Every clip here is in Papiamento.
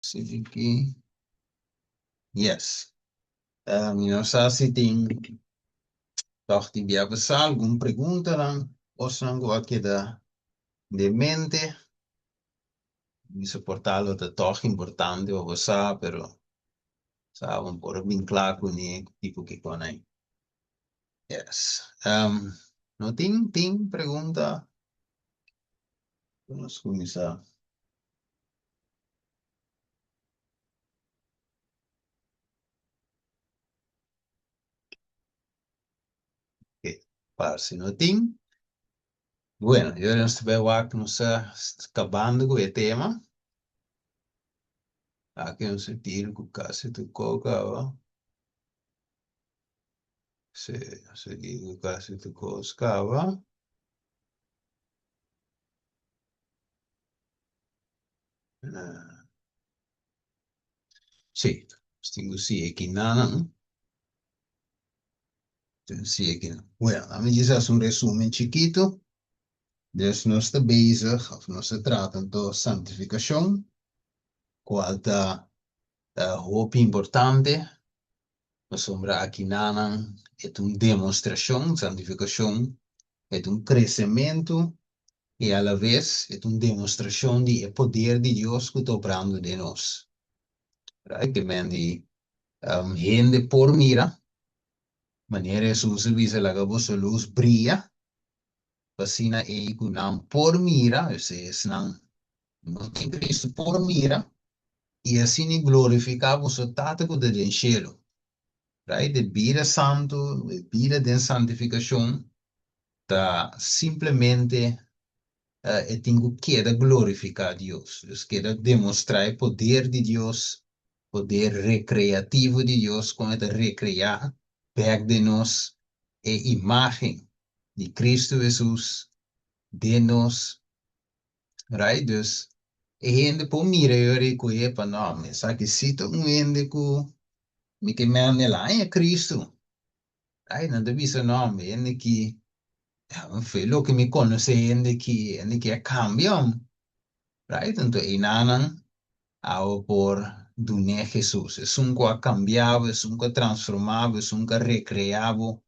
Sigui. Yes. Mi no sa si tin tòg di bia pasá algun preguntanan, kosnan ku a keda den mente. Mi soportá lo ta tòg importante pa bo sa, pero sa bo por a bin kla kuné ku tipo kiko nan. Yes. No tin tin pregunta? Nos kuminsá. Ok, parse no tin. Bueno, yo nos ta bai wak nos ta kabando ku e tema. Aki nos ta tira ku kasi tur kos kaba. Si, nos ta tira ku kasi tur kos kaba. Sí, nos tin ku sigui kinanan. Tin ku sigui kinan. Bueno, ami djis hasi un resumen chikitu. Dus nos ta bezig òf nos ta trata anto santifikashon, kual ta hopi importante pasobra akinanan e ta un demostrashon, santifikashon e ta un kresementu i alaves e ta un demostrashon di e poder di Dios ku ta obrando den nos. Right? Ke men di hende por mira, manera Hesus a bisa laga boso lus bria, pa asina ei ku nan por mira, esei esnan no tin Cristo por mira, i asina glorifiká boso Tata ku ta den shelu. Right? E bida santu, e bida den santifikashon ta simplemente e tin ku keda glorifiká Dios. Dus keda demostrá e poder di Dios, poder rekreativo di Dios, kon e ta rekreá bèk den nos e imágen di Cristo Hesus den nos. Right? Dus e hende por mira e ora ei ku epa, no, mi esaki sí ta un hende ku mi ke mende el haña Cristo. Right? Nan ta bisa, no, mi hende ki, fe loke mi konosé hende ki, hende ki a kambia. Right? Anto einanan abo por dun'é Hesus, esun ku a kambia bo, esun ku a transformá bo, esun ku a rekreá bo.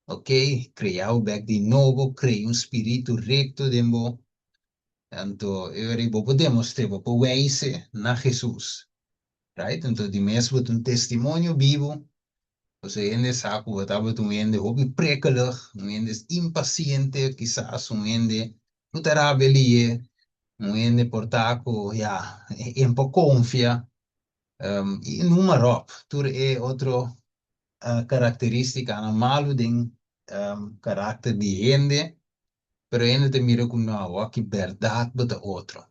Ok, krea bo bek di nobo, krea un spiritu rekto den bo. Anto e ora ei bo por demostr'é, bo por wijs'é na Hesus. Right? Anto di mes bo ta un testimonio bibu, pasobra hende sa ku bo tabata un hende hopi prekelig, un hende impaciente, kisas un hende ku ta rabia lihe, un hende por ta ku, ya, e por konfia, i noem maar op, tur e otro karakteristikanan malu den karakter di hende, pero hende ta mira ku no, awor ki bèrdat bo ta otro.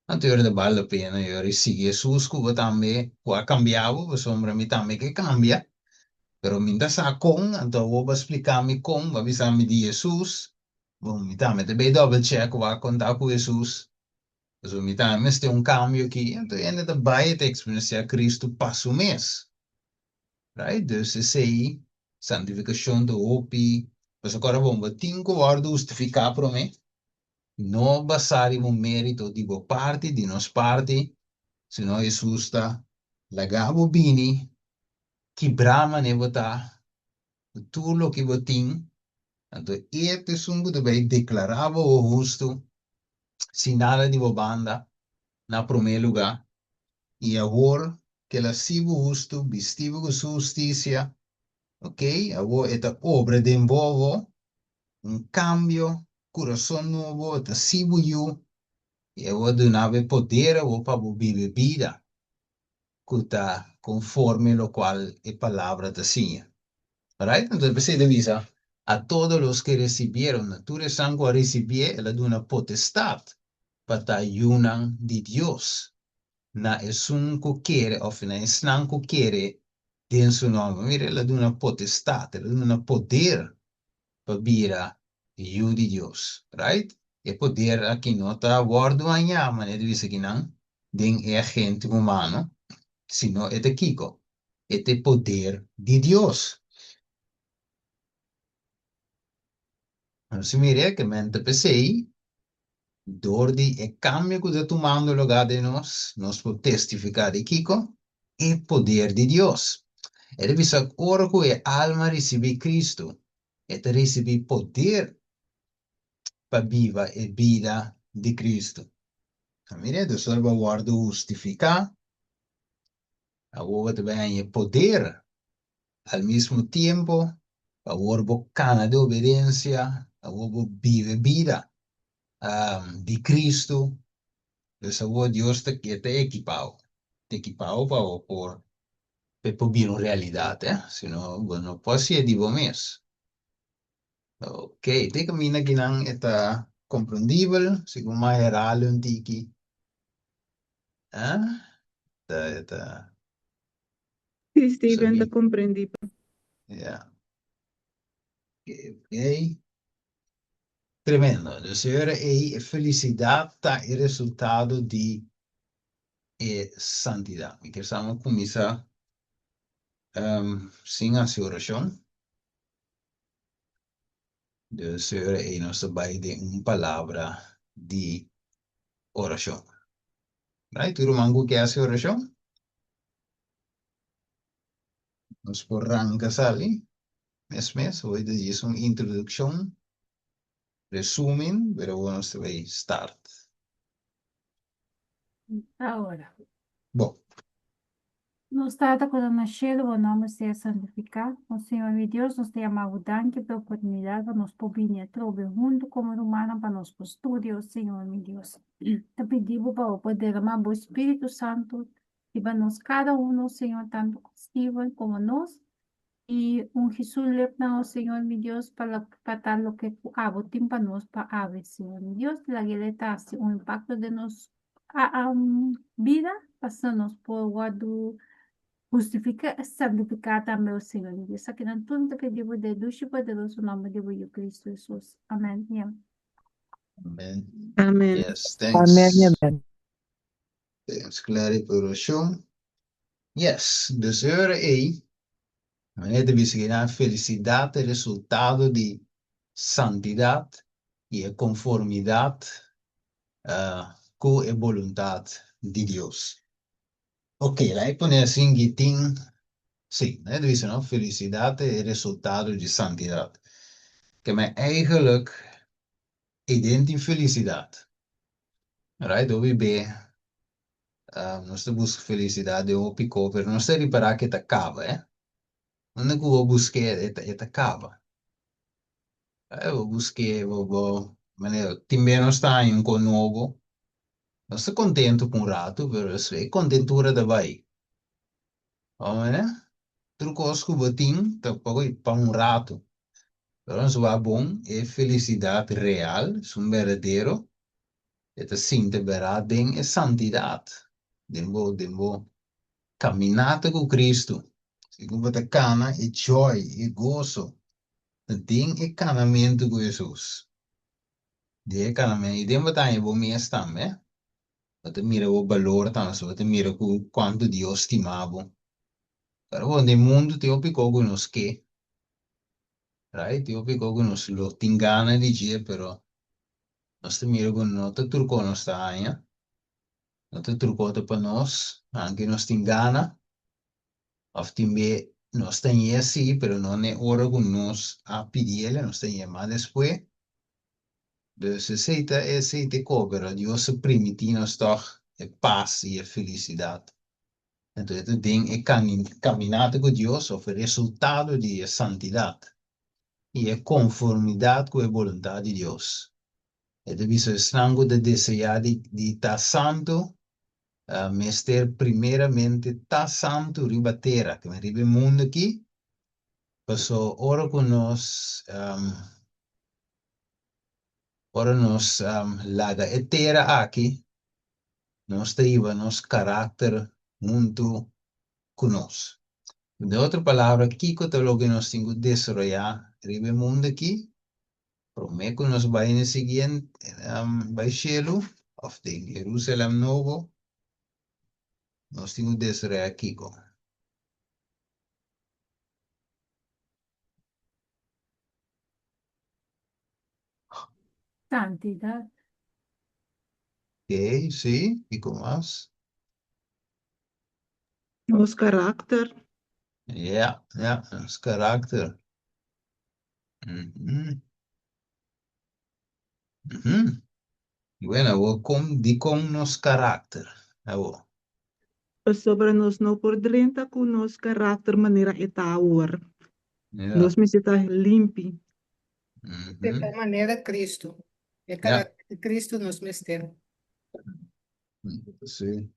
Anto yora ta bal la pena yora i sigui Hesus ku bo tambe ku a kambia bo, pasobra mi tambe ke kambia, pero mi no ta sa kon, anto awor bo a splika mi kon, bo a bisa mi di Hesus, bon mi tambe ta bay double check wak kon ta ku Hesus, pasobra mi tambe mester un kambio aki, anto hende ta bay ta eksperensia Kristu pa su mes, right? Dus esei santifikashon ta hopi, pasobra kòrda bon, bo tin ku wòrdu hustifiká promé, No basá riba un mérito di bo parti, di nos parti, sino Hesus ta laga bo bini, kibrá manera bo ta, ku tur loke bo tin, anto e ta esun ku ta bai deklará bo hustu, sin nada di bo banda, na promé lugá. I awor ku el a hasi bo hustu, bisti bo ku su hustisia, ok, awor e ta obra den bo awor, un kambio, kurason nobo, e ta hasi bo yu, i awor duna bo e poder awor pa bo biba e bida ku ta konforme lokual e palabra ta siña. Right? Anto p'esei ta bisa, A todos los ke resibieron, na tur esnan ku a risibié, el a duna potestat pa ta yunan di Dios, na esun ku kere òf na esnan ku kere den su nòmber. Mira, el a duna potestat, el a duna poder pa bira yu di Dios. Right? E poder aki no ta wòrdu hañá, manera di bisa kinan, den e agente humano, sino e ta kiko? E ta e poder di Dios. Nos mira ke men ta p'esei. Dor di e kambio ku ta tumando lugá den nos, nos por testifiká di kiko? E poder di Dios. E ta bisa ku ora ku e alma risibí Kristu, e ta risibí poder pa biba e bida di Kristu. A mira, dus ora bo a wòrdu hustifiká, awor bo ta bai haña e poder al mismo tiempo awor bo kana di obedensia, awor bo biba e bida di Kristu, dus awor Dios ta e ta ekipá bo, ta ekipá bo pa bo por pa e por bira un realidat, si no bo no por hasié di bo mes. Ok, te kaminda kinan e ta komprendibel, segun mi a heral'e un tiki, ta e ta. Sí, Steven, ta comprendí. Ja. Ok. Tremendo. Dus e ei e felicidad ta e resultado di e santidad. Mi kier sa mi cuminsa um, sin haci oracion. Dus e ora ei nos ta bai den un palabra di oracion. Right? Tur ruman cu kier haci oracion? Nos por ranka sali mes mes. Hoy ta djis un introdukshon, resumen, pero awor nos ta bai start. Ahora. Bo. Nos Tata ku ta na shelu, bo nòmber sea santifiká. Nos Señor mi Dios, nos ta yama bo danki pa e oportunidat pa nos por bini atrobe huntu komo rumannan pa nos por studia, o Señor mi Dios. Ta pidi bo pa bo por derama bo Spiritu Santu Riba nos kada uno, Señor, tantu Steven komo nos, i ungi su lepnan, o Señor mi Dios, pa lo pa ta loke ku abo tin pa nos pa awe, Señor mi Dios. Laga el e ta hasi un impakto den nos bida, pasobra nos por wòrdu hustifiká i santifiká tambe, o Señor mi Dios. Esakinan tur mi ta pidi bo den e dushi i poderoso nòmber di bo Yu Kristu Hesus. Amèn i amèn. Amèn. Amèn. Yes, Amèn i thanks. amèn. Thanks Clary pa orashon. Yes, dus e ora ei, manera ta bisa ki nan felisidat ta e resultado di santidat i e konformidat ku e boluntat di Dios. Ok, laga e pone asin ki tin, si, manera ta bisa no, felisidat ta e resultado di santidat. Ke men eigenlijk ei den tin felisidat. Right, hopi be nos ta buska felisidat den hopi ko, pero nos ta ripará ku e ta kaba, eh. Unda ku bo busk'é e ta e ta kaba. Bo busk'é bo bo manera tin be nos ta haña un ko nobo, nos ta kontentu pa un ratu, pero despues e kontentura ta bai. Bo mira? Tur kos ku bo tin ta pa un ratu, pero nos wak bon e felisidat real, esun berdadero, e ta sinti bera den e santidat, den bo den bo kaminata ku Kristu. Segun bo ta kana e joy, e goso ta den e kanamentu ku Hesus. Den e kanamentu, i den bo ta haña bo mes tambe. Bo ta mira bo balor tambe, bo ta mira ku kuantu Dios stima bo. Pero bon, den mundu tin hopi kos ku nos ke, right? Tin hopi kos ku nos lo tin gana di dje, pero nos ta mira ku no ta tur kos nos ta haña, no ta tur kos ta pa nos, aunke nos tin gana, òf tin be nos ta hañ'é sí, pero no n'e ora ku nos a pidiel, nos ta hañ'é mas despues. Dus esei ta esei ta e ko, pero Dios a primiti nos tòg e pas i e felisidat. Anto e ta den e kaminata ku Dios òf e resultado di e santidat i e konformidat ku e boluntat di Dios. E ta bisa esnan ku ta deseá di di ta santu mester primeramente ta santu riba tera, riba e mundu aki, paso ora ku nos Ora nos laga e tera aki, nos ta hiba nos karakter huntu ku nos. Den otro palabra, kiko ta loke nos tin ku desaroyá riba e mundu aki promé ku nos bai na e siguiente, bai shelu òf den Jerusalèm Nobo? Nos tin ku desaroyá kiko? Santidad. Ok, sí, kiko mas? Nos karakter. Ja, ja, nos karakter. Mhm. Mhm. Bueno, awor kon, dikon nos karakter? Awor. Pasobra nos no por drenta ku nos karakter manera e ta awor. Ja. Nos mester ta limpi. De tal manera Cristo. E karakter di Cristo nos mester. Sí.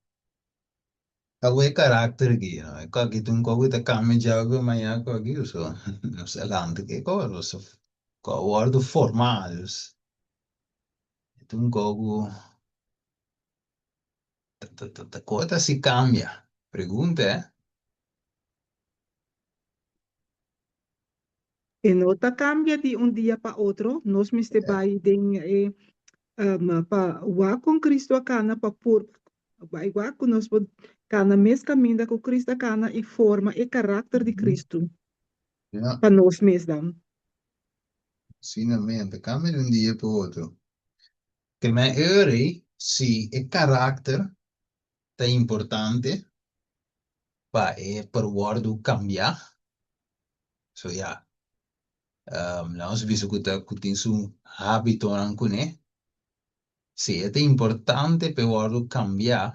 Awor e karakter aki, no? E kòki ta un kòki ta kambia djawe pa mañana kòki, so nos adelante ke kòki, nos a wòrdu formá, dus e ta un kòki ta ta ta kos ta si kambia. Pregunta, eh? E no ta kambia di un dia pa otro, nos mester bai den e pa wak kon Cristo a kana pa por bai wak ku nos por kana mes kaminda ku Cristo a kana i forma e karakter di Cristo pa nos mes dan. Asina men, ta kambia di un dia pa otro. Te men eur ei si e karakter ta importante pa e por wòrdu kambiá. So ya, nos bisa ku ta ku tin su hábitonan kuné. Si e ta importante pa e wòrdu kambiá,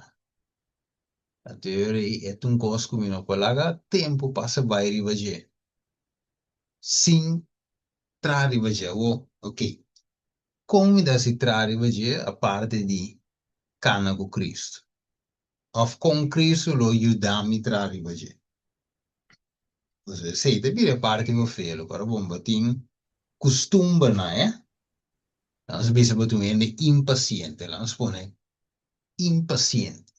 anto e ta un kos ku mi no por laga tempu pasa bai riba dje sin traha riba dje. Awor, oke, Kon mi ta hasi traha riba dje aparte di kana ku Kristu? Òf kon Kristu lo yuda mi traha riba dje? Esei ta bira parti bo fe, lo ora bon bo tin kustumbernan, eh? Nos bisa bo ta un hende impasiente, laga nos pone impasiente.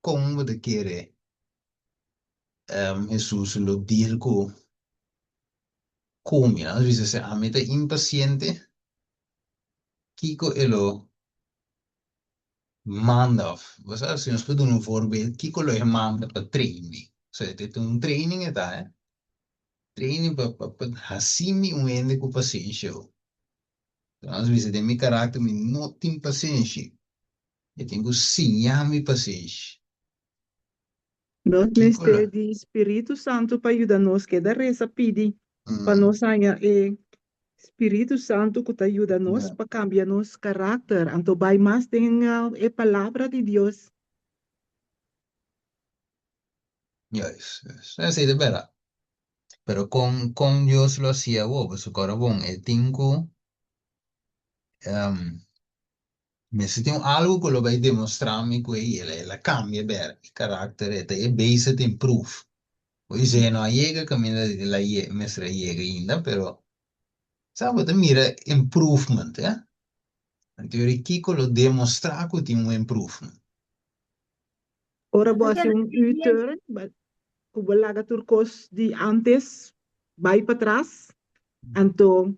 Kon bo ta kere Hesus lo deal ku Ku mi? Nos bisa si ami ta impaciente, kiko e lo manda of bo sa si nos por duna un voorbeeld kiko lo e manda pa train mi? So e ta un training e ta eh, training pa pa pa haci mi un hende ku pasenshi ho. Nos bisa den mi karakter mi no tin pasenshi, e tin ku siña mi pasenshi. Nos Kiko mester lo. di Spiritu Santu pa yuda nos keda resa pidi pa nos haña e Spiritu Santu ku ta yuda nos pa kambia nos karakter anto bai mas den e Palabra di Dios. Juist, juist. Esei ta bèrdat. Pero kon kon Dios lo hasi awor? Pasobra ora bon e tin ku Mester tin un algu ku lo bai demostrá mi ku ei el a kambia bèr e karakter e ta e bezig ta improve. Bo dice e no a yega kaminda el a mester a yega ainda pero sa bo ta mira improvement eh. Anto yori kiko lo demostrá ku tin un improvement. Ora bo hasi un U-turn, ku bo laga tur kos di ántes bai patras, anto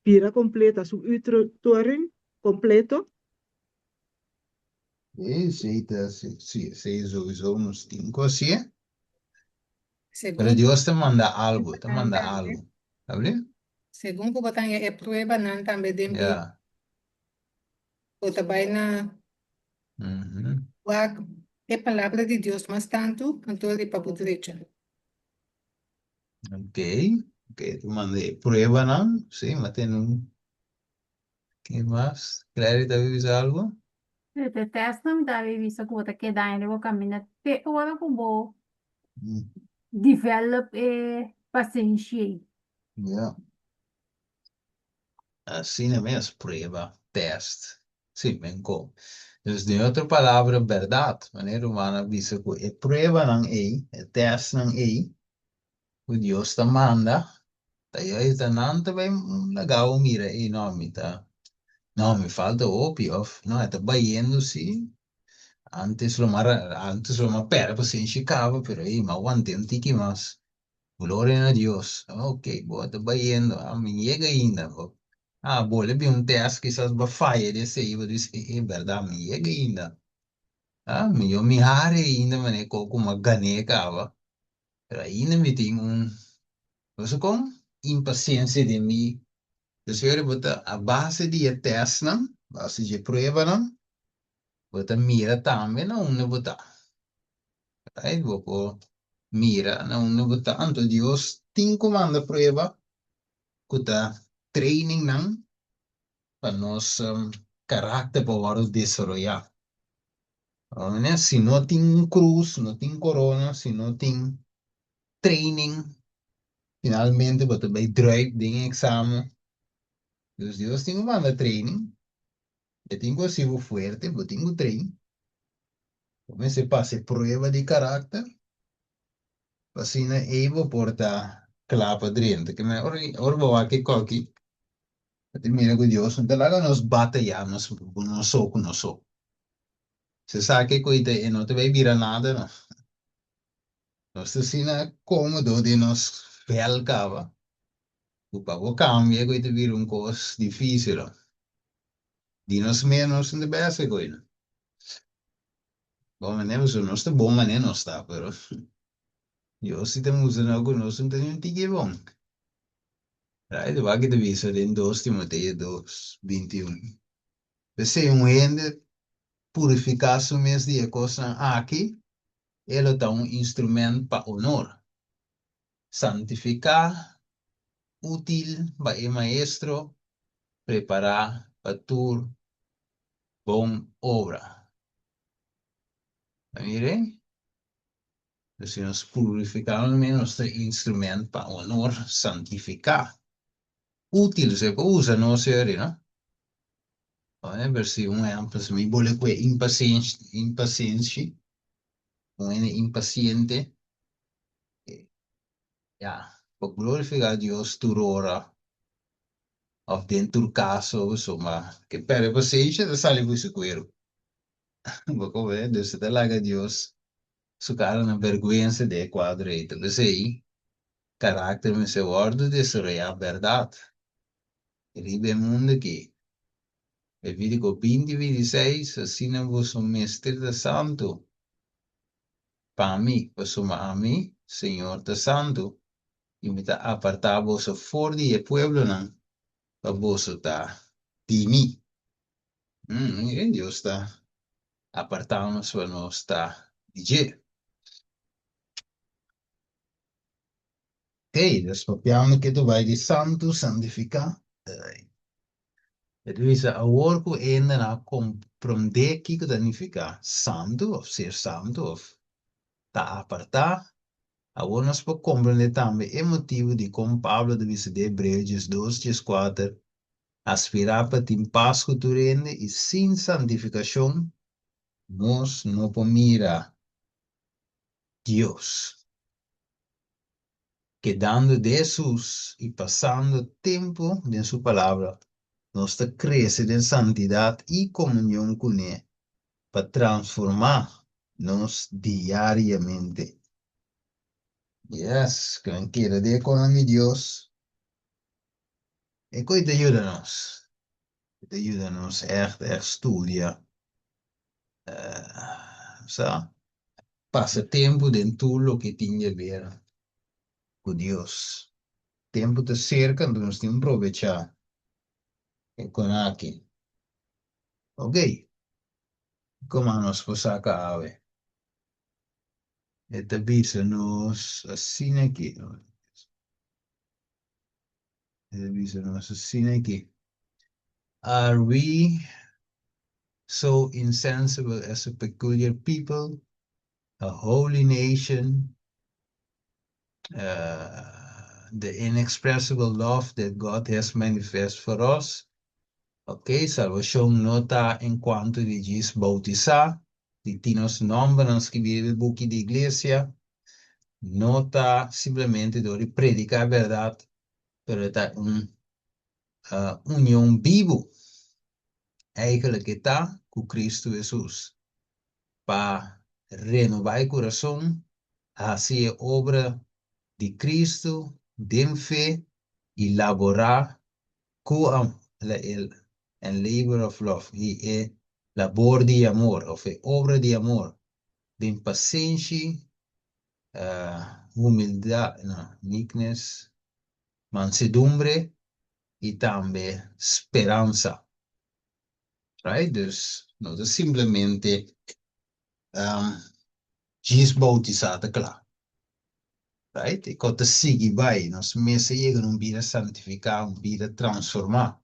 bira kompleto, hasi un U-turn kompleto. Esei ta, sí, esei souiso nos tin ku hasié. Pero Segun Dios ta manda algu, ta manda algu. Sabí? Segun ku bo ta haña e pruebanan tambe den bida. Bo ta bai na wak e palabra di Dios mas tantu, anto riba bo drecha. Ok, ok, ta manda e pruebanan, sí, ma tene un, ke mas? Clary ta bisa algu? E te testnan mi ta bisa ku bo ta keda ainda bo kaminda te ora ku bo develop e pasenshi ei. Ja. Asina mes, prueba, test, sí, men ko. Dus den otro palabra, bèrdat, manera ruman a bisa ku e pruebanan ei, e testnan ei, ku Dios ta manda, ta juist ta nan ta bai laga bo mira, ei no, mi ta, no, mi falta hopi, òf no, e ta bayendo sí, antes lo m'a antes lo m'a pèrdè pasenshi kaba, pero ei, m'a want'é un tiki mas. Gloria na Dios. Ok, bo ta bayendo. Ah, mi yega ainda. Bo, ah, bo le bin un test, kisas bo faya di esei, bo dici, eh, eh, berdad, mi yega ainda. Ah, mi yo mi hari ainda manera ku ku m'a gané kaba. Pero ainda mi tin un, bo sa kon? Impaciencia den mi. Entonces, bo ta a base di e testnan, base di e pruebanan. Bo ta mira tambe na unda bo ta. Right? Bo por mira na unda bo ta. Anto Dios tin ku manda prueba ku ta trainingnan pa nos karakter por wòrdu desaroyá. Si no tin un krus, no tin korona, si no tin training, finalmente bo ta bai druip den e eksamen. Dus Dios tin ku manda training. E tin ku hasi bo fuerte, bo tin ku train. Bo mester pasa e prueba di karakter, pa asina ei bo por ta kla pa drenta. Ke men ora ora bo wak e koki, bo ta mira ku Dios no ta laga nos batayá nos nos so ku nos so. Si sa ke ku e ta e no ta bai bira nada no. Nos ta asina kómodo den nos vèl kaba, ku pa bo kambia ku e ta bira un kos difísil. Di nos mes nos no ta bai hasi koe no. Bon manera pasobra nos ta bon manera nos ta pero Dios si ta mustra nos ku nos no ta ni un tiki bon. Right? Wak ta bisa den dos Timoteo dos 21. P'esei un hende purifiká su mes di e kosnan aki, e lo ta un instrument pa onor, santifiká, útil pa e maestro, prepará pa tur bon obra. Ta mira? Pues si nos purifiká nos mes, nos ta instrument pa onor, santifiká, útil, se por usa nos yori, no? Por si un ehèmpel, si mi bole ku e impasenshi, un hende impaciente, ya, pa glorifiká Dios tur ora òf den tur kaso, pasobra ke pèrdè pasensia ta sali for su kueru. Bo kohe? Dus e ta laga Dios su kara na bèrgwensa den e kuadro ei. Ta p'esei karakter mester wòrdu desaroyá bèrdat riba e mundu aki. Levítiko 20, 26, Asina boso mester ta santu pa mi, pasobra ami, Señor, ta santu, i mi ta apartá boso for di e pueblonan pa boso ta di mi. Miren, Dios ta apartá nos pa nos ta di dje. Ok, dus papiando ke ta bai di santu, santifiká. E ta bisa, awor ku hende a komprondé kiko ta nifiká santu òf ser santu òf ta apartá, awor nos por komprondé tambe e motibu dikon Pablo ta bisa den Hebreo 12, 14, Aspirá pa tin pas ku tur hende i sin santifikashon nos no por mira Dios. Kedando den Hesus i pasando tempu den Su Palabra, nos ta krese den santidat i komunion kuné pa transformá nos diariamente. Yes, ku nan keda den e konan di Dios, e koe ta yuda nos. E ta yuda nos ègt, ègt studia, sa. Pasa tempu den tur loke tin di haber ku Dios. Tempu ta serka, anto nos tin probechá e kon aki. Ok, koma nos por saka awe? E ta bisa nos asina aki. E ta bisa nos asina aki. Are we so insensible as a peculiar people, a holy nation, the inexpressible love that God has manifest for us? Ok, salvashon no ta en kuanto di djis boutisá, di tin nos nòmbernan skibí riba e buki di iglesia, no ta simplemente dor di prediká e bèrdat, pero e ta un union bibu. Eigenlijk e ta ku Kristu Hesus pa renobá e kurason, hasi e obra di Kristu den fe i laborá ku and labor of love, i e labor di amor òf e obra di amor den pasenshi, humildat, no, meekness, mansedumbre i tambe speransa. Right? Dus No ta simplemente djis boutisá ta kla. Right? E kos ta sigui bai. Nos mester yega na un bida santifiká, un bida transformá.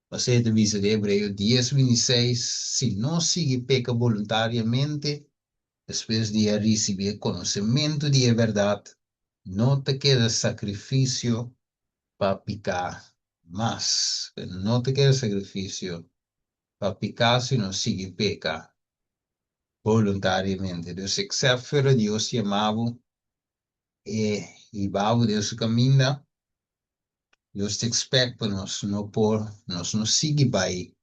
Pasei e ta bisa den Hebreo dies 26, Si nos sigui peka boluntariamente, despues di a risibí e konosementu di e bèrdat, no ta keda sakrifisio pa piká mas. No ta keda sakrifisio pa piká si nos sigui peka boluntariamente. Dus eksèpt fuera Dios yama bo e hiba bo den su kaminda, Dios ta expect pa nos no por, nos no sigui bai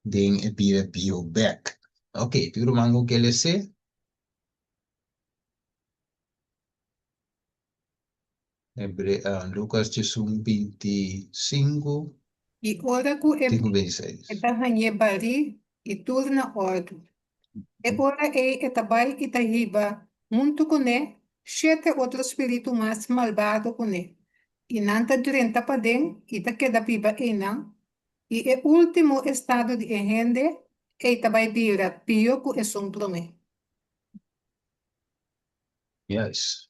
den e bida bieu bek. Ok, tur ruman ku ke lese? Hebre, Lucas 11, 25 I ora ku e te ku bin, 26. e ta hañ'é barí i tur na òrdu. E ora ei e ta bai i ta hiba huntu kuné shete otro spiritu mas malbado kuné, i nan ta drenta paden i ta keda biba einan, i e último estado di e hende ei ta bai bira pió ku esun promé. Juist.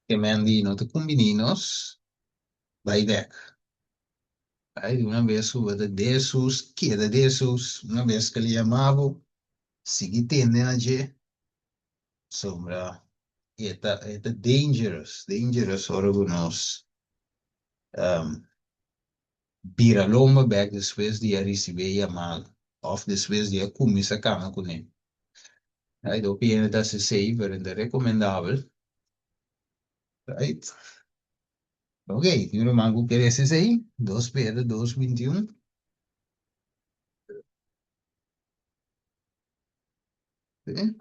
Ke men di no ta kumbiní nos bai bèk. Bai di una bes ku bo ta den Hesus, keda den Hesus. Una bes ku el yama bo, sigui tende na dje. Pasobra e ta e ta dangerous, dangerous ora ku nos bira lomba bèk despues di a risibí e yamada òf despues di a kuminsá kana kuné. Right, hopi hende ta hasi esei, pero no ta rekomendabel. Right. Ok, tin ruman ku kere hasi esei? Dos Pedro dos 21. Sí.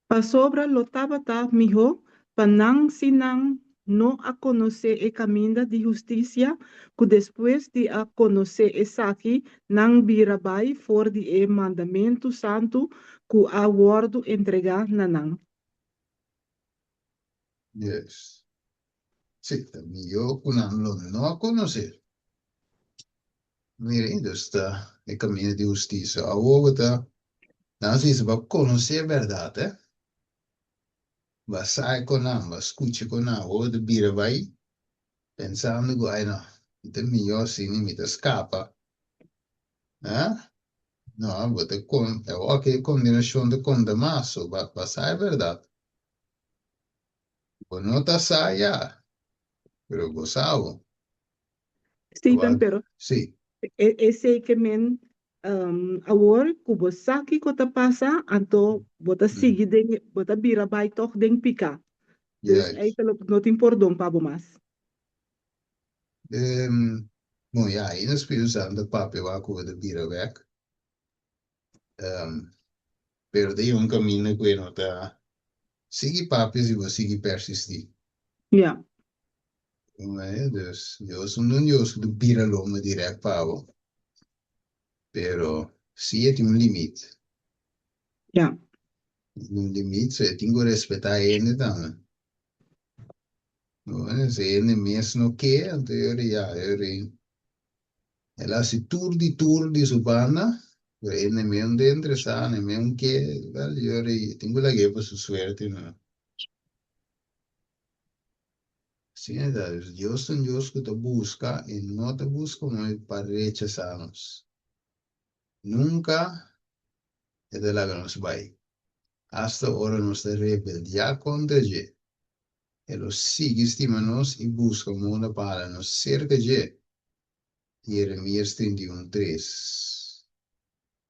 Pasobra lo tabata mihó pa nan si nan no a konosé e kaminda di hustisia, ku despues di a konosé esaki nan bira bai for di e mandamentu santu ku a wòrdu entregá na nan. Yes. Sí, ta mihó ku nan lo no a konosé. Mira, dus ta e kaminda di hustisia. Awor bo ta, nan a bisa bo a konosé e bèrdat, eh? Bo a sa e kon nan, bo a skucha kon nan. Awor bo ta bira bai pensando ku, ai no, mi ta mihó asina, mi ta skapa. Ah? No, bo ta kon, awor ke kondenashon ta konta mas, so bo a sa e bèrdat. Bo no ta sa ya, pero bo sa bo. Steven, pero Sí. Esei ke men awor ku bo sa kiko ta pasa, anto bo ta sigui den, bo ta bira bai tòg den piká. Dus eigenlijk no tin pordon pa bo mas. Bon, ya, ainda Spiritu Santu ta papia wak ku bo ta bira bèk. Pero ta un kaminda ku e no ta sigui papia si bo sigui persistí. Ja. Dus Dios no ta un Dios ku ta bira lomba dirèkt pa bo, pero sí e tin un limit. Ja. E tin un limit, so e tin ku respetá hende tambe. Si hende mes no ke, anto e ora ya, e ora El a hasi tur di tur di su banda, pero e nemeun ta interesá, nemeun ke, wèl, yori tin ku lag'é pa su suerte no. Asina ta, dus Dios ta un Dios ku ta buska i no ta buska mooi pa rechasá nos. Nunka e ta laga nos bai, asta ora nos ta rebeldiá kontra dje. E lo sigui stima nos i buska moda pa hala nos serka dje. Jeremías 31, tres.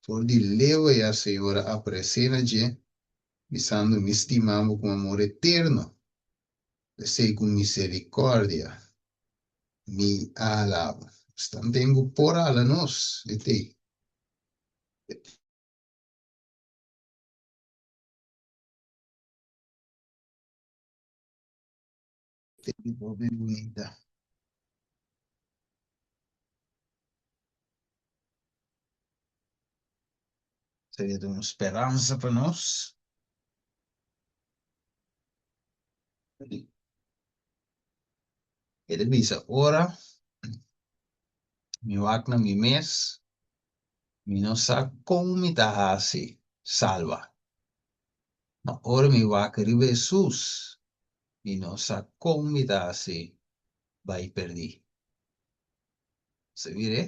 For di leu ya Señor a aparesé na dje, bisando, Mi stima bo ku amor eterno, p'esei ku miserikòrdia mi a hala bo. Tanten ku por hala nos, e t'ei. Te hopi bunita. Sería ta un speransa pa nos. E ta bisa, Ora mi wak na mi mes. Mi no sa kon mi ta hasi salba. Ma ora mi wak riba Hesus, mi no sa kon mi ta hasi bai perdí. Sa mir'é?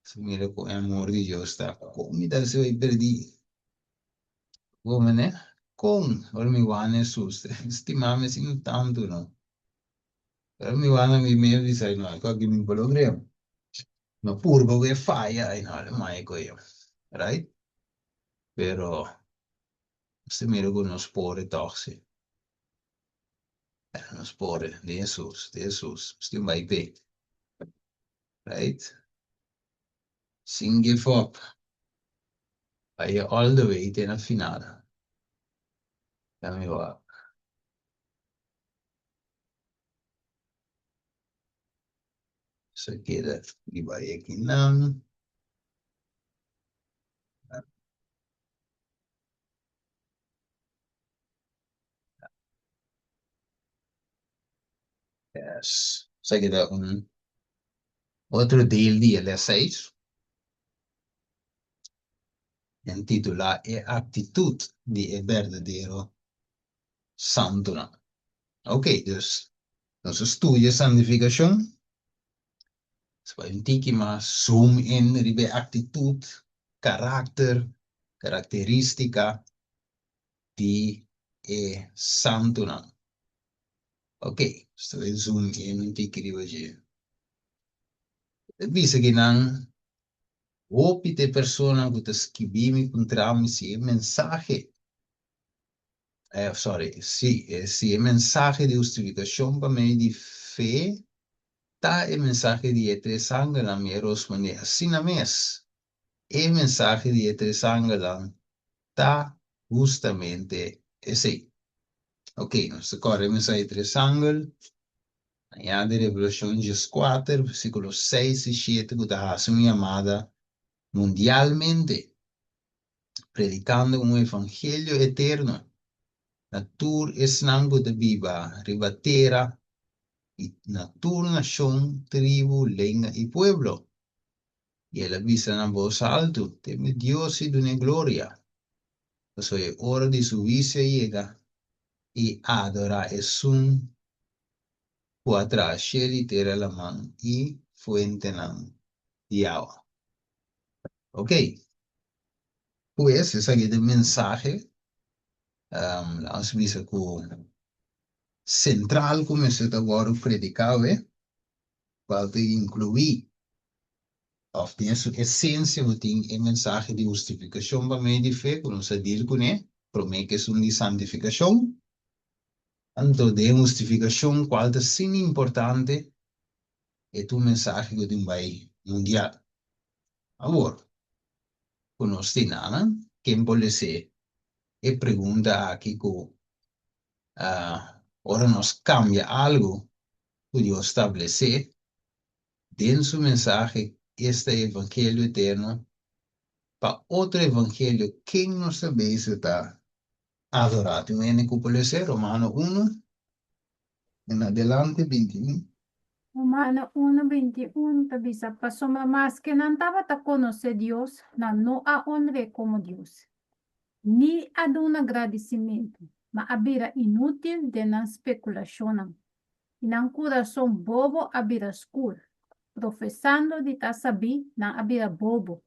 Sa mira kon e amor di Dios ta. Kon mi ta hasi bai perdí? Bo mene? Kon? Ora mi wak na Hesus, stima mi asina tantu, no? Pero mi wak na mi mes bisa, no, e kos aki mi por logr'é. No purba ku e faya, ay no, lo mai ku e, right? Pero nos ta mira ku nos por e tòg si. Nos por e, den Hesus, den Hesus, nos tin bai p'e, right? Sin give up, bai all the way te na final. Ta mi wak. Sa keda riba e akinan. Yes. Sa keda un otro deel di e les seis. Intitulá E Aktitut di e Berdadero Santunan. Ok, dus nos a studia santifikashon. Nos bai un tiki mas zoom in riba e aktitut, karakter, karakterístika di e santunan. Ok, nos ta bai zoom in un tiki riba dje. Ta bisa ki nan hopi ta e persona ku ta skibi mi puntra mi si e mensahe sorry, si, si e mensahe di hustifikashon pa medio di fe ta e mensahe di e tres angelnan, mi a rospondé, asina mes, e mensahe di e tres angelnan ta hustamente esei. Ok, nos ta kòrda e mensahe di tres angel, aña di Revelashon dieskuater, versíkulo seis i shete, ku ta hasi un yamada mundialmente. Predikando un evangelio eterno na tur esnan ku ta biba riba tera i na tur nashon, tribu, lenga i pueblo. I el a bisa na bos altu, Teme Dios i dun'é gloria, pasobra e ora di su huisio a yega, i adorá esun ku a traha shelu i tera, laman i fuentenan di awa. Ok. Pues, esaki ta e mensahe, laat bisa ku sentral ku mester ta wòrdu prediká awe, kual ta inkluí òf den su esensia bo tin e mensahe di hustifikashon pa medio di fe ku nos a dil kuné promé ku esun di santifikashon. Anto den hustifikashon kual ta asina importante e ta un mensahe ku tin bai mundial. Awor ku nos tin nan, ken por lese e pregunta aki ku ora nos kambia algu ku Dios stablesé den su mensahe, esta e evangelio eterno, pa otro evangelio, ken nos ta bezig ta adorá? Tin un hende ku por lese Romano unu En adelante 21. Romano unu, 21 ta bisa, Pasobra maske nan tabata konosé Dios, nan no a onr'é komo Dios, ni a duna gradisimentu, ma a bira inútil den nan spekulashonnan, i nan kurason bobo a bira skur. Profesando di ta sabí, nan a bira bobo,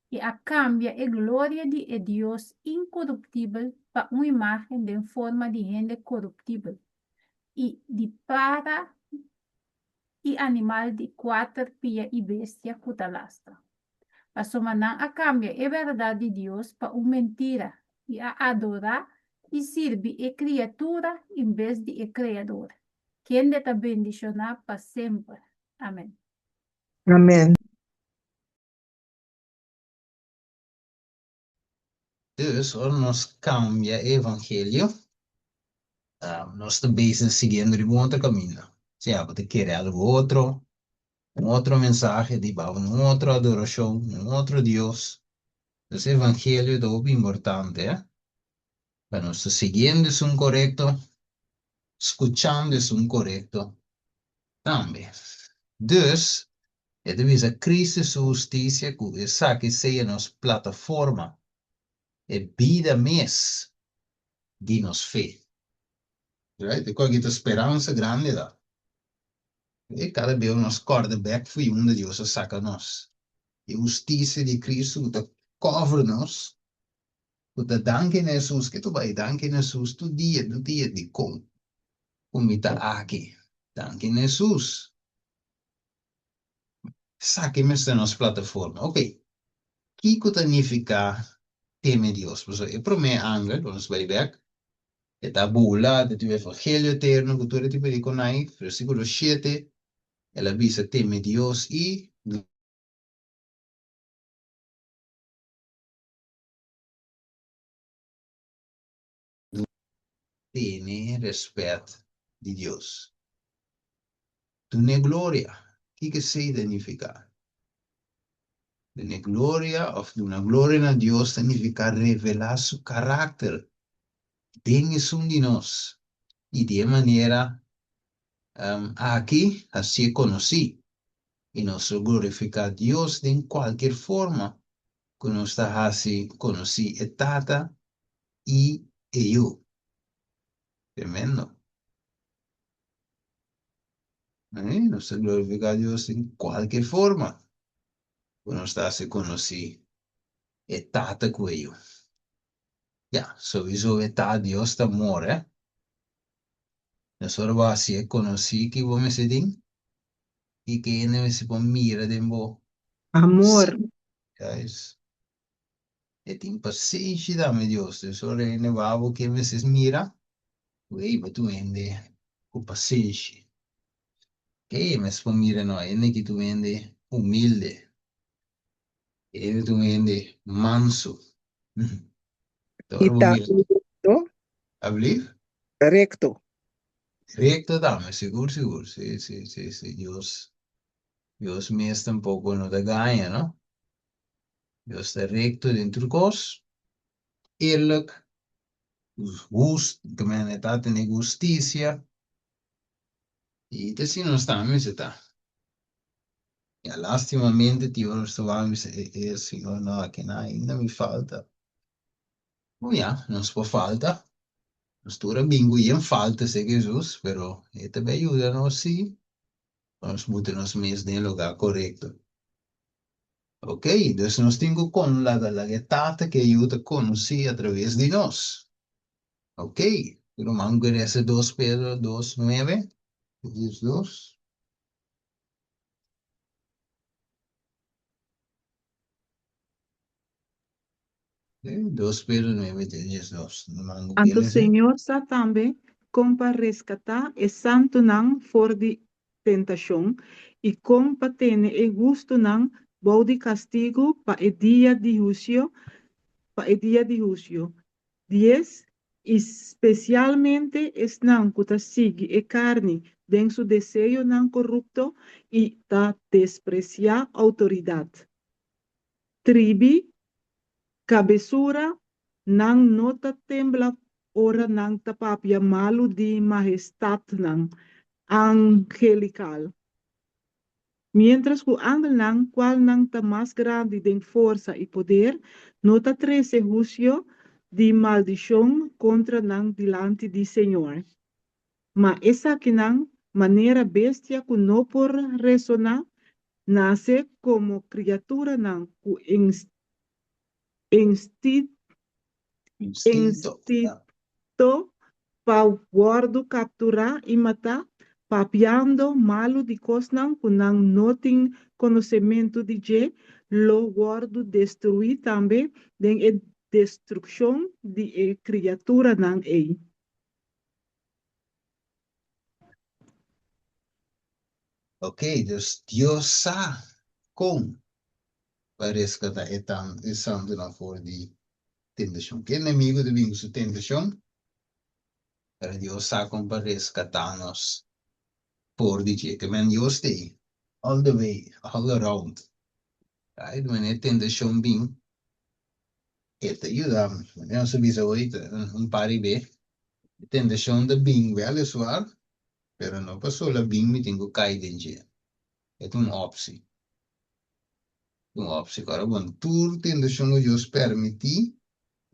i a kambia e gloria di e Dios inkoruptibel pa un imágen den forma di hende koruptibel, i di para i animal di kuater pia i bestia ku ta lastra. Pasobra nan a kambia e bèrdat di Dios pa un mentira i a adorá i sirbi e kriatura en bes di e Kreador, kende ta bendishoná pa semper. Amèn. Amèn. Dus, ora nos kambia e evangelio, nos ta bezig siguiendo riba un otro kaminda. Sea bo ta kere algu otro, un otro mensahe di bou un otro adorashon, un otro Dios. Dus e evangelio ta hopi importante, pa nos ta siguiendo esun korekto, skuchando esun korekto tambe. Dus, e ta bisa Cristo su hustisia ku esaki sea nos plataforma, e bida mes di nos fe. Right? E ku aki ta speransa grandi ta. E kada bes nos kòrda bèk fu i unda Dios a saka nos. E hustisia di Cristo ku ta cover nos, ku ta danki na Hesus, ke tu bai danki na Hesus tur dia, tur dia, dikon ku mi ta aki? Danki na Hesus. Esaki mester nos plataforma. Ok, kiko ta nifiká teme Dios? Pasobra e promé angel, nos bai bèk, e ta bula, ta tin un evangelio eterno ku tur e tipo di konai, versíkulo shete, el a bisa teme Dios i Tene rèspèt di Dios. Dun'é gloria. Kiko esei ta nifiká? Dun'é gloria òf duna gloria na Dios ta nifiká revelá su karakter den esun di nos i di e manera aki hasié konosí. I nos lo glorifiká Dios den kualkier forma ku nos ta hasi konosí e Tata i e Yu. Tremendo. Eh, nos ta glorifiká Dios den kualke forma ku nos ta hasi konosí e Tata ku e Yu. Ya, souiso e ta Dios ta amor, eh. Nos ora bo hasi e konosí ki bo mester tin i ke hende mester por mira den bo. Amor. Guys, e tin pasenshi tambe Dios. Dus ora hende wou bo ke mester mira, wey bo ta un hende ku pasenshi. Ke mester por mira no, hende ki ta un hende humilde, hende ta un hende mansu. I Ora bo ta mira. recto. Ablief? Recto. Recto tambe, sigur sigur. Si, si, si, si. Dios, Dios mes tampoco no ta gaña, no? Dios ta recto den tur cos, eerlijk, hust, ke men e ta tene husticia. I ta asina nos tambe mester ta. Ya lastimamente tin ora nos ta wak bisa e e Señor no aki nan ainda mi falta. Bon ya, nos por falta. Nos tur a bin ku yen falta serka Hesus, pero e ta bin yuda nos si pa nos buta nos mes den e lugá korekto. Ok, dus nos tin ku kon laga laga e Tata ku e Yu ta konosí atraves di nos. Ok, ruman ku resa dos Pedro dos nuebe, 12. Dos Pedro nuebe te 12. Ruman ku Anto kere si? Señor sa tambe kon pa reskatá e santunan for di tentashon i kon pa tene e hustunan bou di kastigu pa e dia di husio, pa e dia di husio. Dies, i spesialmente esnan ku ta sigui e karni den su deseonan korupto i ta despresiá outoridat. Tribi, kabesura, nan no ta tembla ora nan ta papia malu di mahestatnan angelikal. Miéntras ku angelnan, kualnan ta mas grandi den forsa i poder, no ta trese husio di maldishon kontra nan dilanti di Señor. Ma esakinan, manera bestia ku no por resoná, nase komo kriaturanan ku instinto pa wòrdu kapturá i matá, papiando malu di kosnan ku nan no tin konosementu di dje, lo wòrdu destruí tambe den e destrukshon di e kriaturanan ei. Ok, dus Dios sa kon pa reskatá e tan e santunan for di tentashon. Ki enemigu ta bin ku su tentashon? Pero Dios sa kon pa reskatá nos for di dje. Ke men Dios ta ei all the way, all around. Right? Wanneer e tentashon bin, e ta yuda. Manera nos a bisa hoy un par di be, e tentashon ta bin wèliswaar, pero no pasobra bin mi tin ku kai den dje. E ta un opsi. Un opsi. Ora bon, tur tentashon ku Dios permití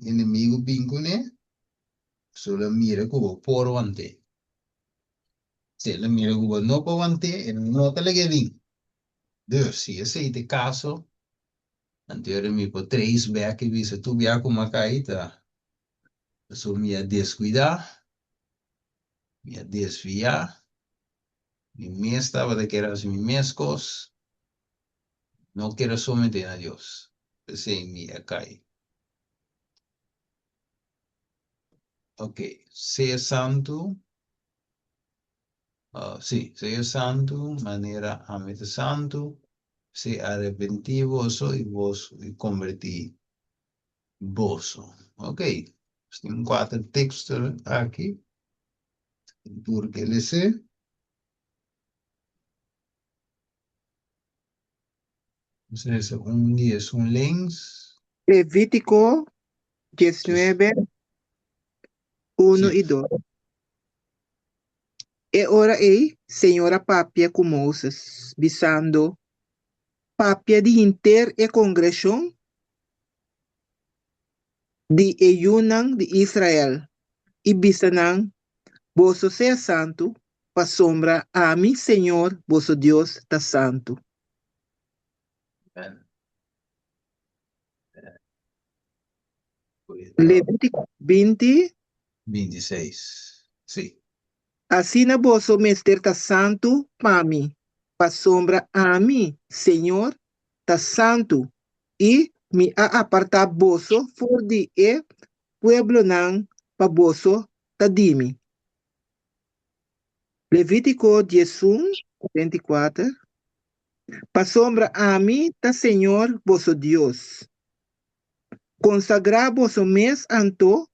enemigu bin kuné, so lo mira ku bo por want'é. Si el a mira ku bo no por want'é, e no ta lag'é bin. Dus, si esei ta e kaso, anto ora mi por trace bek i bisa tur bia ku mi a kai ta pasobra mi a deskuidá, mi a desviá, mi mes tabata kier hasi mi mes kos, no kier a someté na Dios. P'esei mi a kai. Ok, sea santu, sí, sea santu manera ami ta santu, sea arepentí boso i boso i kombertí boso. Ok, nos tin kuater teksto aki, tur ke les'é. Nos lesa un di esun links. Levítiko diesnuebe, unu i dos. E ora ei Señor a papia ku Moses, bisando, Papia di henter e kongregashon di e yunan di Israel, i bisa nan, Boso sea santu, pasobra ami, Señor boso Dios, ta santu. Amen. Levítiko 20. 26. Sí. Asina boso mester ta santu pa mi, pasobra ami, Señor, ta santu, i mi a apartá boso for di e pueblonan pa boso ta di mi. Levítiko 11, 44 Pasobra ami ta Señor boso Dios. Konsagrá boso mes anto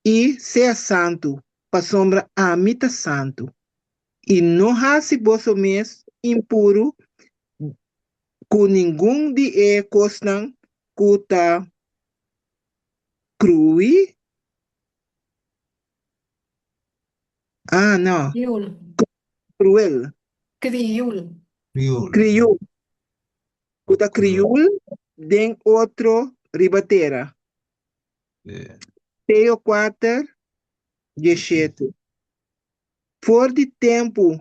i sea santu, pasobra ami ta santu. I no hasi boso mes impuru ku ningun di e kosnan ku ta krui. Ah, no. Kriul. Kruel. Kriul. Kriul. Kriul. Ku ta kriul den otro riba tera. Teo kuater, diesshete. For di tempu,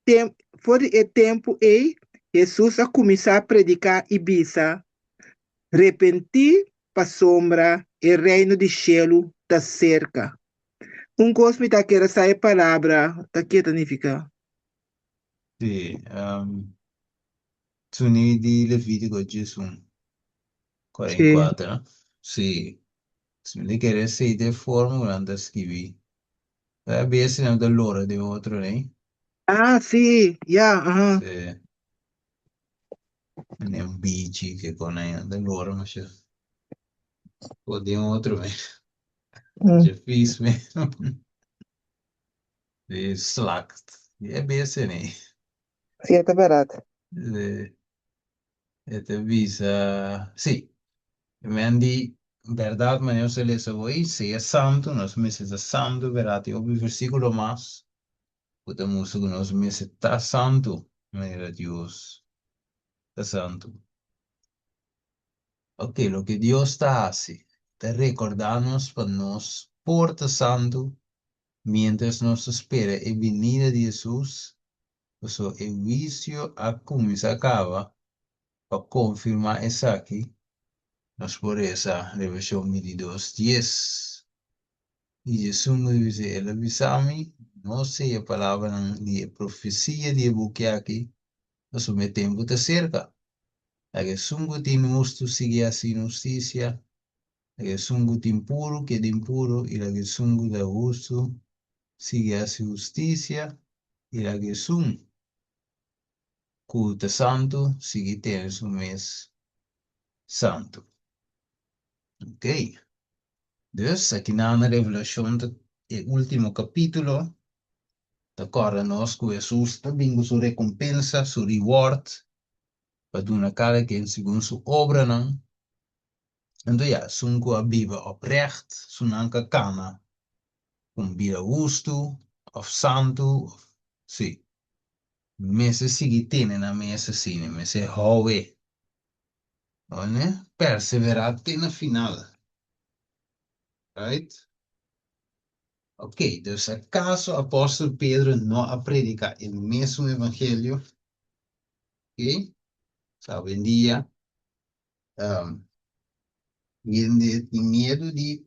tem, for di e tempu ei, Hesus a kuminsá prediká i bisa, Repentí, pasobra e Reino di shelu ta serka. Un kos mi ta kere sa e palabra ta ke ta nifiká. Sí, Tuni di Levítiko 11, 44, no? Sí. Si mi ta kere esei ta e forma ku nan ta skibí. A bes nan ta lora den otro, nei? Ah, sí, ya, aha. Sí. Mane un bichi ke konai nan ta lora masha. Por den otro, me. Masha vies, me. Sí, slakt. E bes nei. Sí, e ta bèrdat. Sí. E ta bisa, sí, men di bèrdat manera nos ta lesa awor, sea santu, nos mester ta santu, bèrdat tin hopi versíkulo mas ku ta mustra ku nos mester ta santu manera Dios ta santu. Ok, loke Dios ta hasi ta rekordá nos pa nos por ta santu miéntras nos ta spera e binida di Hesus Pasobra e huisio a kuminsá kaba. Pa konfirmá esaki, nos por resa Revelashon 22, dies. I Jesus a bisa, El a bisa mi, No seya palabranan di e profesia di e buki aki, pasobra e tempu ta serka. Laga esun ku tin hustu sigui hasi hustisia, laga esun ku tin puru keda impuru, i laga esun ku ta hustu sigui hasi hustisia i laga esun ku ta santu sigui tene su mes santu. Ok. Dus, akinan na Revelashon ta e último kapítulo ta kòrda nos ku Hesus ta bin ku su rekompensa, su reward, pa duna kada ken segun su obranan. Anto ya, esun ku a biba oprècht, esunnan ku a kana un bida hustu òf santu òf sí. Mester sigui tene nan mes asina, mester hou e. One, perseverá te na final. Right? Ok, dus akaso apòstel Pedro no a prediká e mesun evangelio? Ok, sa awendia um, hende tin miedu di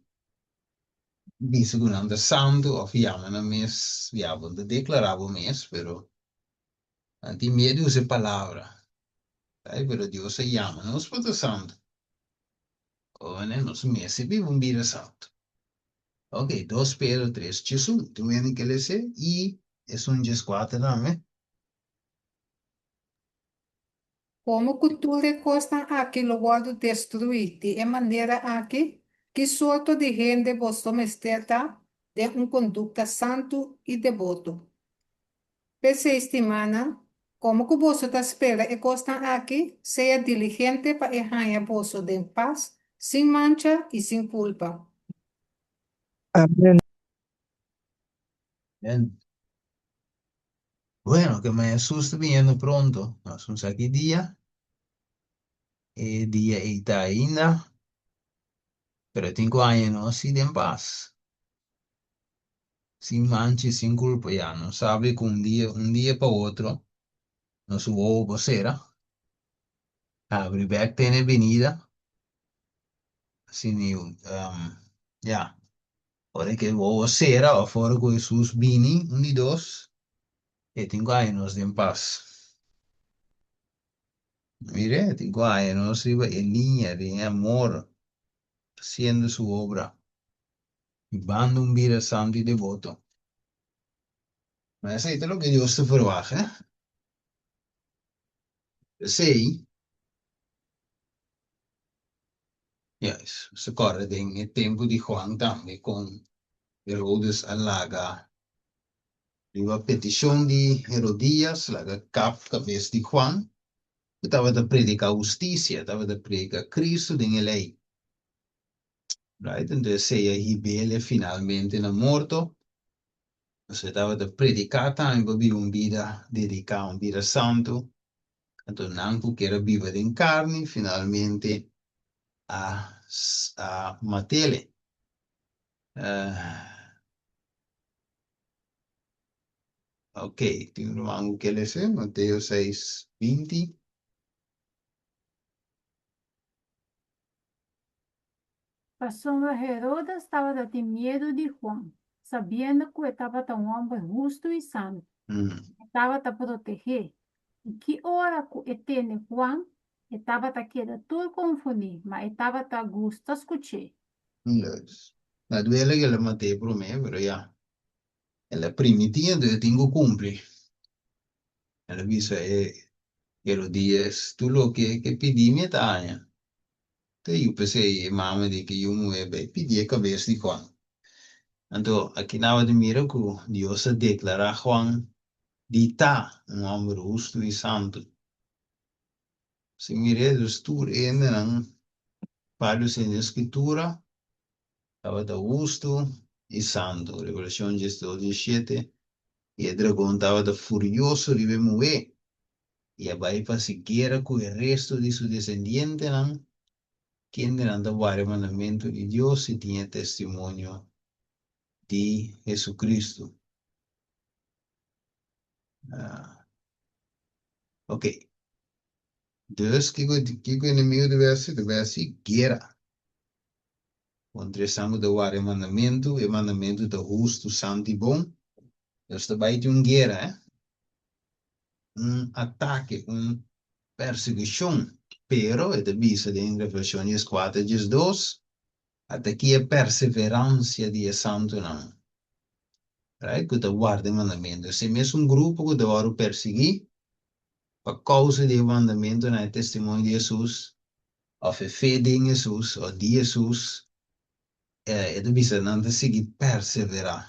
bisa ku nan ta santu òf yama nan mes, ya bo no ta deklará bo mes, pero nan tin miedu di usa e palabra. Right? Pero Dios a yama nos pa ta santu. Ora nos mester biba un bida santu. Ok, dos Pedro tres djesun, tin un hende ke lese i esun djeskuater tambe. Komo ku tur e kosnan aki lo wòrdu destruí di e manera aki, ki sorto di hende boso mester ta den un kondukta santu i deboto? P'esei, stimánan, komo ku boso ta spera e kosnan aki, sea diligente pa e haña boso den pas, sin mancha i sin kulpa. Amen. Amen. Bueno, ke ma Hesus ta biniendo pronto. Nos no sa ki dia. E dia ei ta ainda. Pero e tin ku haña nos si den pas. Sin mancha i sin kulpa. Ya, nos sabi ku un dia, un dia pa otro, nos wowo por sera. Habri bek tene binida. Asina, ya. Ora ku e wowo sera òf ora ku Hesus bini, un di dos, e tin ku haña nos den pas. Mira, e tin ku haña nos riba e liña den e amor, hasiendo su obra, bibando un bida santu i deboto. Ma esei ta loke Dios ta ferwagt, eh? P'esei. Juist, nos ta kòrda den e tempu di Juan tambe kon Herodes a laga riba petishon di Herodias laga kap kabes di Juan ku tabata prediká hustisia, tabata prediká Kristu den e lei. Right? Enton esei a hib'el finalmente na morto. Pasobra e tabata prediká tambe pa biba un bida dediká, un bida santu. Anto nan ku kier a biba den karni finalmente a a mat'el. Ok, tin un ruman ku kier lesa Mateo seis, 20. Pasobra Herodes tabata tin miedu di Juan, sabiendo ku e tabata un hòmber hustu i santu, e tabata proteg'é. I ki ora ku e tende Juan, e tabata keda tur konfundí, ma e tabata gusta skuch'é. Na duele ku el a mat'é promé, pero ya, el a primití, anto e tin ku kumpli. El a bisa e Herodías, Tur loke ke pidi mi e ta haña. Ta yu p'esei e mama di ki yu muhé bai pidi e kabes di Juan. Anto aki nan a mira ku Dios a deklará Juan di ta un hòmber hustu i santu. Si mir'é, dus tur hendenan vários hende den Skritura tabata hustu i santu. Revelashon 12, 17, I e dragon tabata furioso riba e muhé i a bai pa hasi guera ku e restu di su desendientenan, kendenan ta warda e mandamentu di Dios i tin e testimonio di Hesukristu. Ok. Dus, kiko kiko enemigu ta bai hasi? Ta bai hasi guera kontra esnan ku ta warda e mandamentu. E mandamentu ta hustu, santu i bon. Dus ta bai tin un guera, eh. Un atake, un persekushon. Pero e ta bisa den Revelashon 14, 12, Ata aki e perseveransia di e santunan, right, ku ta warda e mandamentu. Esei mesun grupo ku ta wòrdu persiguí pa kousa di e mandamentunan, e testimonio di Hesus, òf e fe den Hesus òf di Hesus, e ta bisa nan ta sigui perseverá.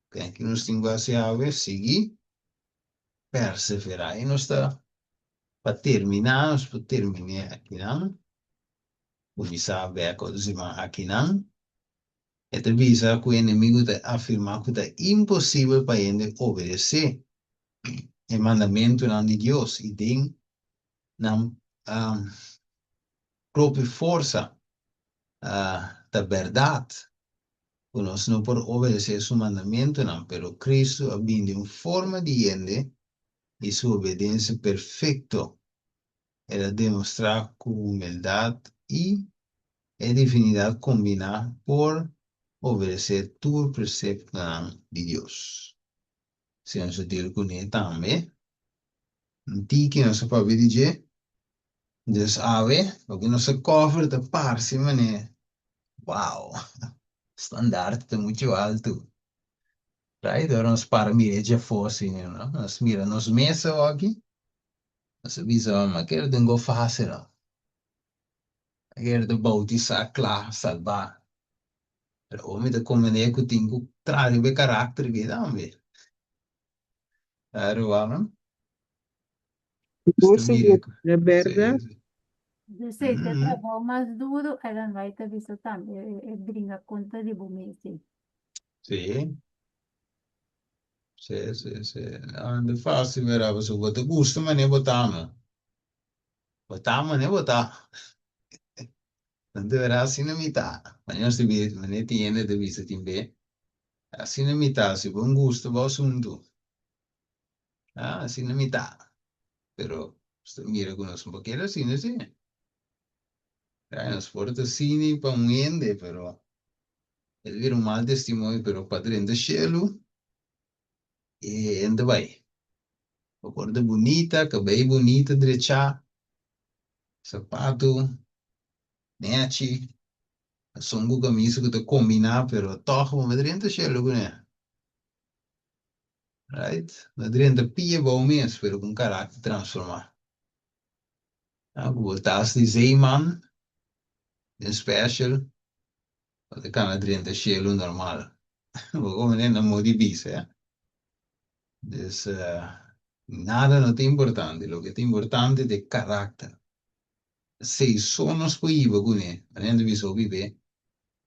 Ken ki nos tin ku hasi awe? Sigui perseverá. I nos ta pa terminá, nos por terminé akinan, kuminsá bèk otro siman akinan. E ta bisa ku e enemigu ta afirmá ku ta imposibel pa hende obedesé. e mandamentunan di Dios i den nan propio forsa. Ta bèrdat ku nos no por obedesé su mandamentunan, pero Kristu a bini den un forma di hende i su obedensia perfekto el a demostrá ku humildat i e divinidat kombiná por obedesé tur preseptonan di Dios. Si nos a deal kuné tambe, un tiki nos a papia di dje, dus awe loke nos a cover ta parse manera, wow, standaard ta muchu altu. Right? Ora nos para mira e djafó asina, no? Nos mira nos mes awoki, nos a bisa, ma kere ta un go fácil, no? A kere ta bautisá, kla, salbá. Pero awor mi ta komprendé ku tin ku traha riba e karakter aki tambe. Rumannan? Sigur, Ta mira sigur, ku e bèrdat. sí, sí. Esei ta e trabou mas duru, Ellen White ta bisa tambe, e bringa kontra di bo mes ei. Sí. Sí, sí, sí. No, no ta fácil, mira, pasobra bo ta gusta manera bo ta, no. Bo ta manera bo ta. Nan ta wera asina mi ta. Manera nos ta bisa, manera tin hende ta bisa tin be, asina mi ta, si bo gusta bo asuntu, ah, asina mi ta. Pero nos ta mira ku nos no por keda asina si. Ay, nos por ta asina pa un hende, pero e ta bira un mal testimonio, pero pa drenta shelu, e hende bai. Bo por ta bunita, kabei bunita drechá, Sapatu, nechi, son ku kamisa ku ta kombiná pero tòg bo no drenta shelu kuné. Right? No drenta pia bou mes pero ku un karakter transformá. Ah, ku bo tas di zeeman den special bo ta kana drenta shelu normal. Bo komo na modi bisa, eh. Dus nada no ta importante, loke ta importante ta e karakter. Esei so nos por hiba kuné. Manera nan ta bisa hopi be,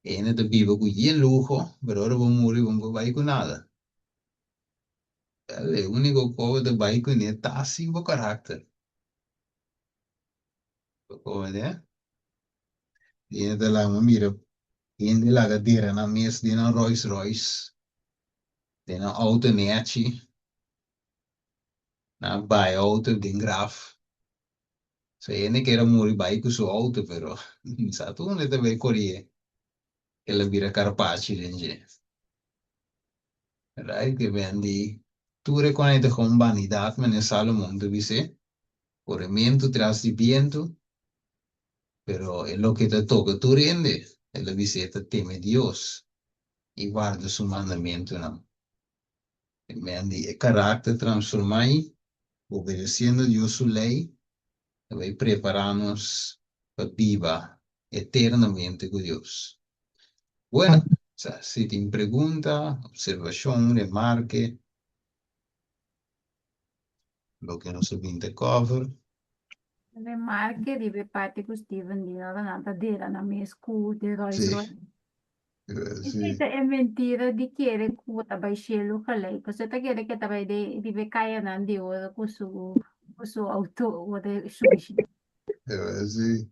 e hende ta biba ku yen luho, pero ora bo muri bo no por bai ku nada. Wèl, e úniko kos bo ta bai kuné ta sin bo karakter. Bo komprendé? E hende ta laga mira hende laga dera nan mes den nan Rolls Royce. Den nan auto nechi, nan a bai auto den graf. So hende kier a muri bai ku su auto pero mi sa tur unda e ta bai korié el a bira karpachi den dje. Right? Ke bendi tur e kos ta kon banidat manera Salomon ta bis'é, korementu tras di bientu, pero e loke ta toka tur hende, el a bis'é ta teme Dios. i warda su mandamentunan. Men di e karakter transformá i obedesiendo Dios su lei ta bai prepará nos pa biba eternamente ku Dios. Bueno, sa si tin pregunta, observashon, remarke, loke nos a bin ta cover. Remarke riba e parti ku Steven di ora nan ta dera nan mes ku de Rolls Sí. Royce. Esei ta e mentira di kere ku bo ta bai shelu gelijk. Pasobra ta kere ku e ta bai den riba e kayanan di oro ku su ku su outo ora e subi shelu. Sí.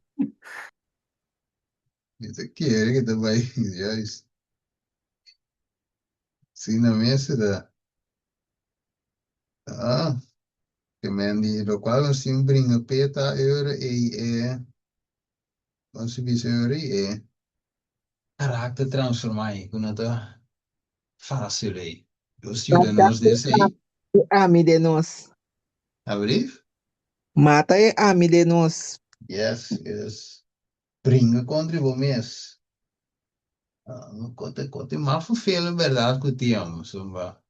Mi ta kere ku ta bai, juist. Asina mes e ta. Ah, ke men di lokual nos tin bringa p'e ta e ora ei e. Kon si bisa e ora ei e karakter transformá ei ku no ta fásil ei. Dios yuda Mata nos e den esei. ami den nos. Abrief? Mata e ami den nos. Yes, yes. Bringa kontra bo mes. Kote kote mas fufel en bèrdat ku tin amo. Pasobra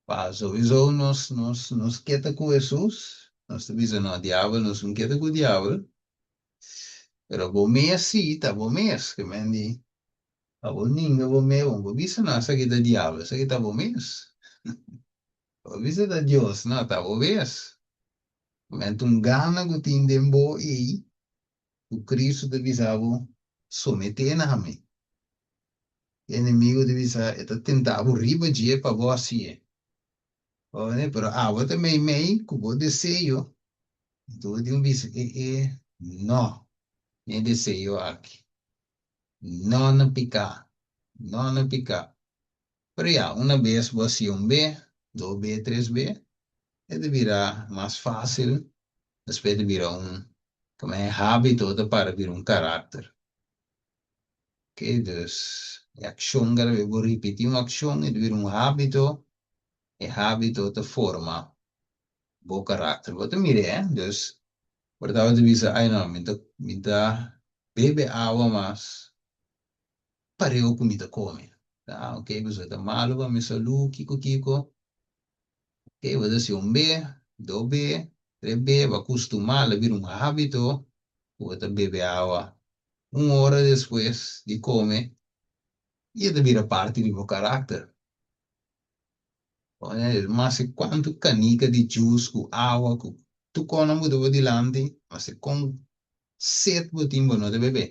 pa souiso nos nos nos keda ku Hesus, nos ta bisa no diabel nos no keda ku diabel, pero bo mes si ta bo mes, ke men di pa bo ninga bo mes bo no por bisa no esaki ta diabel, esaki ta bo mes. Bo por bisa ta Dios, no ta bo mes. Men ta un gana ku tin den bo ei ku Cristo ta bisa bo someté na mi. E enemigo ta bisa e ta tenta bo riba dje pa bo hasié. Oye, pero abo ta meimei ku bo deseo, anto bo tin ku bisa e e no na e deseo aki. No na piká, no na piká. Pero ya, una bes bo hasi un be, dos be, tres be, e ta bira mas fásil, despues e ta bira un, komo e hábito ta para bira un karakter. Ok, dus e akshon kada bes bo ripití un akshon e ta bira un hábito, e hábito ta forma bo karakter. Bo ta mir'é, eh? Dus bo tabata bisa, ai no, mi ta mi ta bebe awa mas pareu ku mi ta kome. Ah, ok, pasobra ta malu pa mi salú, kiko kiko. Ok, bo ta hasi un be, do be, tres be, bo a kustumá, el a bira un hábito ku bo ta bebe awa un ora despues di kome i e ta bira parti di bo karakter. Maske kuantu kanika di jus ku awa ku tur kos nan bo ta bo dilanti, maske kon set bo tin bo no ta bebe,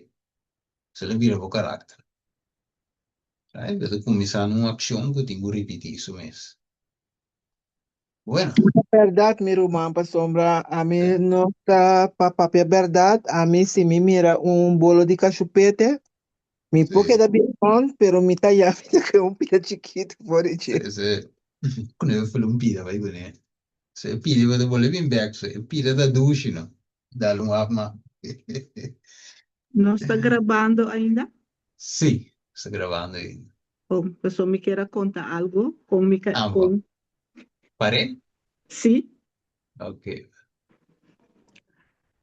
esei lo bira bo karakter. Right? Bo ta kuminsá na un akshon ku tin ku ripití su mes. Bueno. Bèrdat mi ruman pasobra ami no ta pa papia bèrdat ami si mi mira un bolo di kashupete mi por keda bien rònt pero mi ta ya mi ta kue un pida chikitu for di dje. Sí, sí. Kuné bo fula un pida bai kuné. So e pida bo ta bolbe bin bèk so e pida ta dushi no. Dal un wap mas. Nos ta grabando ainda? Sí, nos ta grabando ainda. Oh, pasobra mi kier a konta algo kon mi ka Ah, kon. Paré? Sí. Ok.